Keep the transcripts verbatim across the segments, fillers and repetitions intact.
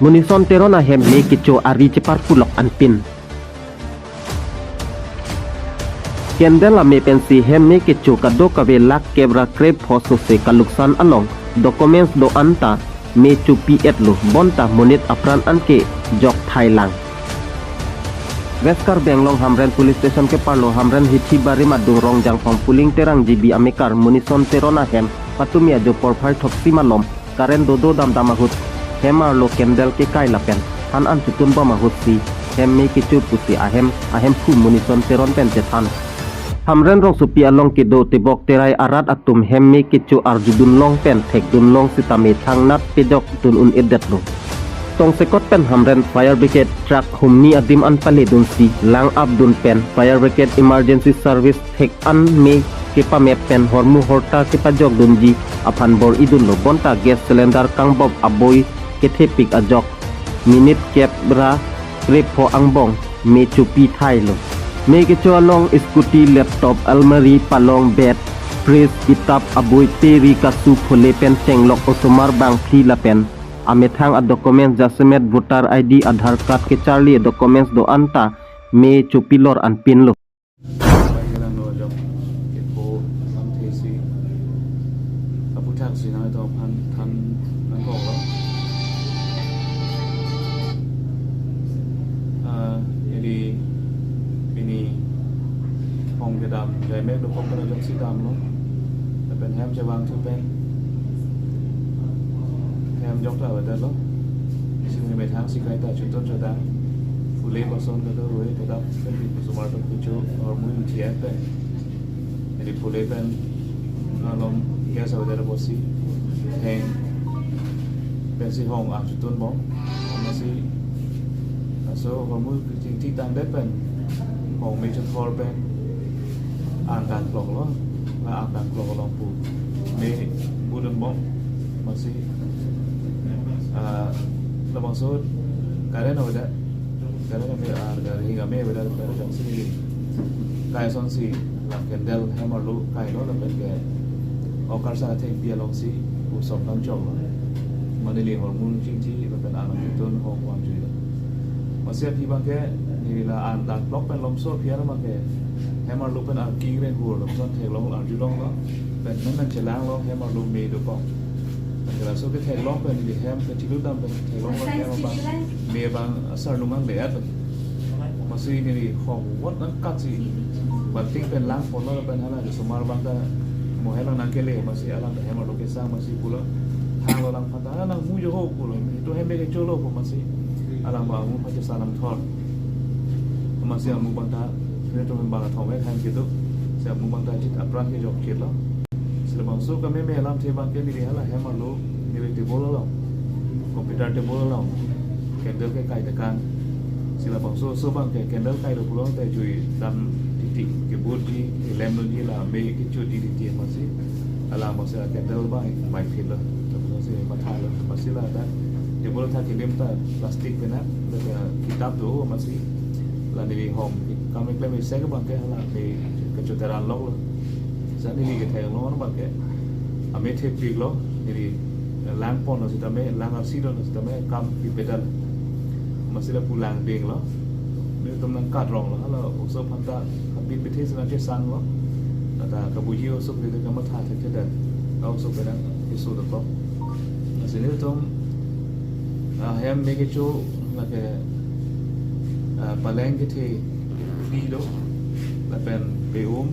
Munison Teron ahem me kecho ari cheparpulok anpin. Candle ame pensi hem me kecho kadokave lakh kep ra krepho sose kaluksan along documents do-an ta me chopi-etlo, bonta monit apran anke jok thailang. West Karbi Anglong Hamren Police Station keparlo Hamren Hithi Barim adung Rongjangphong Puling Terang G B amekar Munison Teron ahem patumi ajo porphai throksi malom current dodo damdam ahut hem arlo candle kekai lapen than an chotun bom ahutsi hem me kecho pusi ahem ahemphu Munison Teron pen chethan. Hamren rongsopi along kedo tebok terai arat atum hem me kecho arjudun long pen thekdun long sitame thangnat pejokdun un-edetlo. Tongsekot pen Hamren Fire Brigade truck humni adim an paledunsi lang-apdun pen Fire Brigade Emergency Service thek an me kepamep pen hormu hortar kepajokdunji aphan bor-idunlo, bonta gas cylinder kangbop aboi kethepik ajok minute kep ra krepho angbong me chopi thailo. Me kecho along scooty, laptop, almirah, palong, bed, fridge, kitap aboi, teri, kasu, phule pen chenglok osomar bangphli lapen amethang a-documents jasemet voter I D, Aadhaar card kecharli documents do-an ta me chopilor anpinlo. Bai kelang lo jok kepo samthe si aphuthak si nangtum aphan than nangkoklo. Ah, jadi pini hong kedam jaimek dokok pen jok si damlo. Lapen hem chevangthu pen hem jok ta avedet lo. Isi methang si kaita chotun chodang. Phule bason kedo ruwe kedap pen di osomar pen kecho hormu ingthi-et pen. Jadi phule pen along gas avedet apotsi theng pensi hong arjutun bom. Amatsi laso hormu ingthi tangdet pen hong me chothor pen an dangkloklo, la an dangklok along pu me budun bom. Amatsi, ah, labangso current avedet, current ame, ah, current ame avedet, current jongsi neli kai asonsi la candle hem arlo kailo lapen ke okarsa athengpi alongsi usom dam choklo. Mane neli hormu chingthi lapen an arjutun hong vangjuilo. Amatsi aphi abangke neli la an dangklok pen lomso aphi abangke hem arlo pen arki reng hur lomson theklong arjulonglo. Pen men men chelanglo hem arlo me dokok. Pen ke laso ketheklong pen neli hem kethiludam pen theklonglo hem abang me abang asarlung angle-et. Amatsi neli hong vot nangkatsi balting pen langponlo pen hala osomar abang ta mo helang nangkele amatsi alang ta hem arlo kesang amatsi pulo. Thanglo lang phanta nang mu jo ho pulo. Itum hem me kecholo pu amatsi alang abang amu phache sanam thor. Amatsi amu abang ta, itum hem abang athom ek hem kedo. Si amu abang ta chit apran kejok chitlo. Si labangso kameme alamthe abangke neli hala hem arlo, neli table along, computer table along candle kekai tekang. Si labangso oso abangke candle kailo pulote jui dam titi, kebutji, kelemdunji, la me kechoji titi amatsi alang amatsi la candle abang bai phitlo. Labangso si mathalo. Amatsi ladak table athak kelim ta plastic pen na, ladak kitap do amatsi la neli hong kam keklem isi ke abangke hala me kecho teran loklo. Sa neli ketheklong abangke ame thepiklo, neli langponlo sitame, lang arsidonlo sitame kam pipedal. Amatsi lapu langdenglo. Nelitum nangkatronglo, hala oso aphanta apin pithe si nangchesanglo. Lata kabuji oso pite kamatha thekthedet. A oso pen nang isu dokok. Amatsi nelitum, ah, hem me kecho lake, ah, paleng kethe pi do, lapen pe-um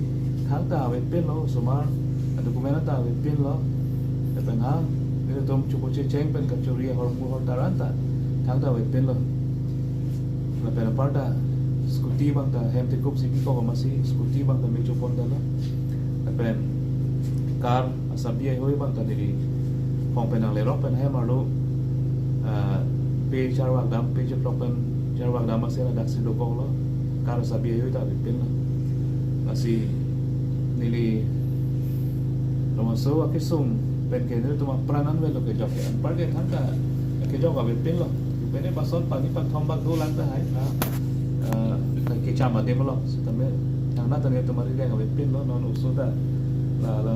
thangta avepinlo, osomar a-document ta avepinlo, lapen ha nelitum chopo checheng pen kachori ahormu hortar anta thangta avepinlo. Lapen aparta scooty abang ta hem tekupsi bikok amatsi scooty abang ta me chopontanglo. Lapen car asabi ahoi abang ta neli hong pen nanglerok pen hem arlo, ah, pe charvakdam, pe chephlok pen charvakdam amatsi ladaksi dokoklo. Car asabi ahoi ta avepinlo. Amatsi neli labangso akesung pen ke nelitum apran anvetlo kejok ke. Anpar ke thangta kejok avepinlo. Pine bason pani pathom bak dolang tahai. Ah, ah, kecham adimlo. Sitame thangnat ta nelitum arideng avepinlo, non oso ta la, la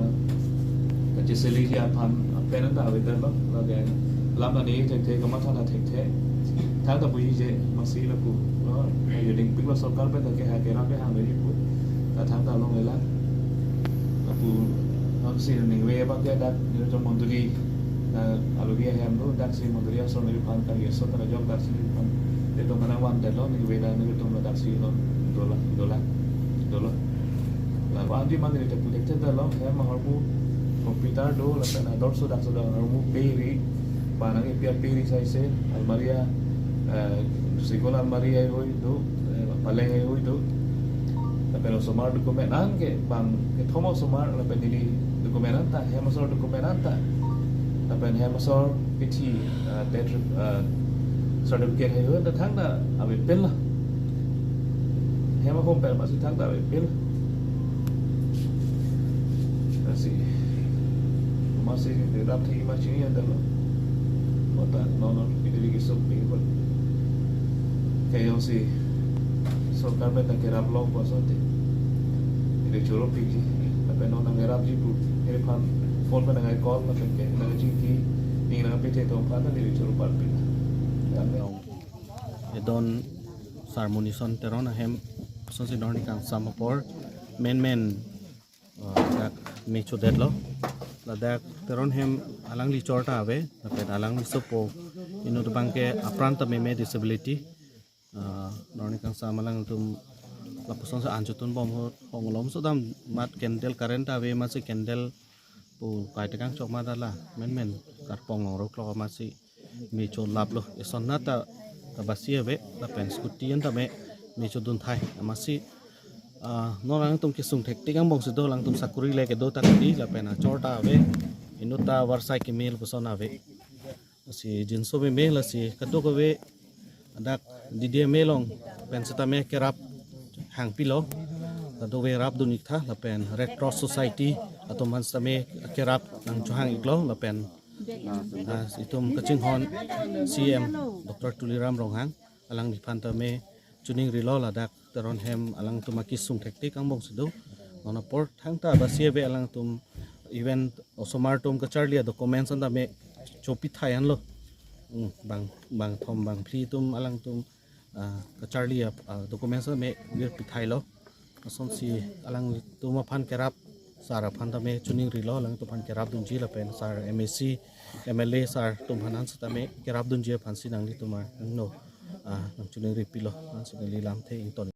kacheseliji aphan pen anta avedetlo, la ke Lam nani thekthe, kamatha na thekthe. Thangta puji je, masi lapu. No, yo dingpik lo sorkar pen ta ke ha kerap ke hang neli pu. Ta thangta long ela. Lapu, non si ningve abang ke dak, neli jong mondoli. Na, alogi ahem do, dak si mondoli asor neliphan, kali asor ta jong dak si neliphan. Te to mana wan te lo, ningve na, neli to dak si lo, dola, dola, dola. La, wan di man neli te pu thekthe ta lo, hem ahormu computer do, lapen ador so dak so dak ahormu peri, panang A P R peri saise, almari a, eh, sikon almari ai hoi do, eh, paleng ai hoi do. Lapen osomar document an ke bang kethom osomar lapen neli document anta, hem asor document anta. Lapen hem asor pithi, eh, death, eh, certificate ai hoi ta thangta avepin la. Hem ahom pen masi thangta avepin. Masi, masi rap thek masi ni anta lo. Kota non non pini lagi sok pini kot. Kayak si sorkar pen ta kerap long puas ante. Neli choro piji. Tapi non nang kerap ji pu. Neliphan phone pen nang call lapen ke nang jingki, ning nang pete tong phan neli choro parpin. Edon Sarmonison Teron ahem asonsi Dorni Kangsam apor menmen, eh, dak me chodetlo. Ladak Teron hem alangli chor ta ave, lapen alangli sopo inut abang ke apran ta meme, disability. Eh, Dorni Kangsam alangtum lapusonsi an chotunbom ahut hong lom so dam mat candle current ta ave, masi candle pu kai tekang chok ma dala menmen karpong long rok lo masi me cholaplo. Eson na ta, ta basi ave, lapen scooty an tame me chodun thai. Masi, ah, non alangtum kesung thektik angbong si do, alangtum sakuri le kedo ta kali, lapen achor ta ave, inut ta varsai keme lapuson ave. Si jinso meme lasi kadokave dak D D M A along pen setame kerap hangpilo. Kadokave rapdun iktha lapen Red Cross Society atum aphan setame kerap nangchohang iklo lapen, ah, itum kachinghon C M Doctor Tuliram Ronghang alangliphan tame choningrilo ladak Teron hem alangtum akesung thektik angbong si do. Non apor thangta basi ave alangtum even osomar atum kacharli a documents an tame chopi thai anlo. Hmm, bang, bang thom bang phli atum alangtum, ah, kacharli a, ah, documents tame virpi thailo. Asonsi alangtum aphan kerap, sir aphan tame choningrilo, alangtum aphan kerapdunji lapen sir M A C, M L A sir atum aphan setame kerapdunji aphansi nanglitum, ah, no, ah, nangchoningripilo, ansi neli lamthe ington.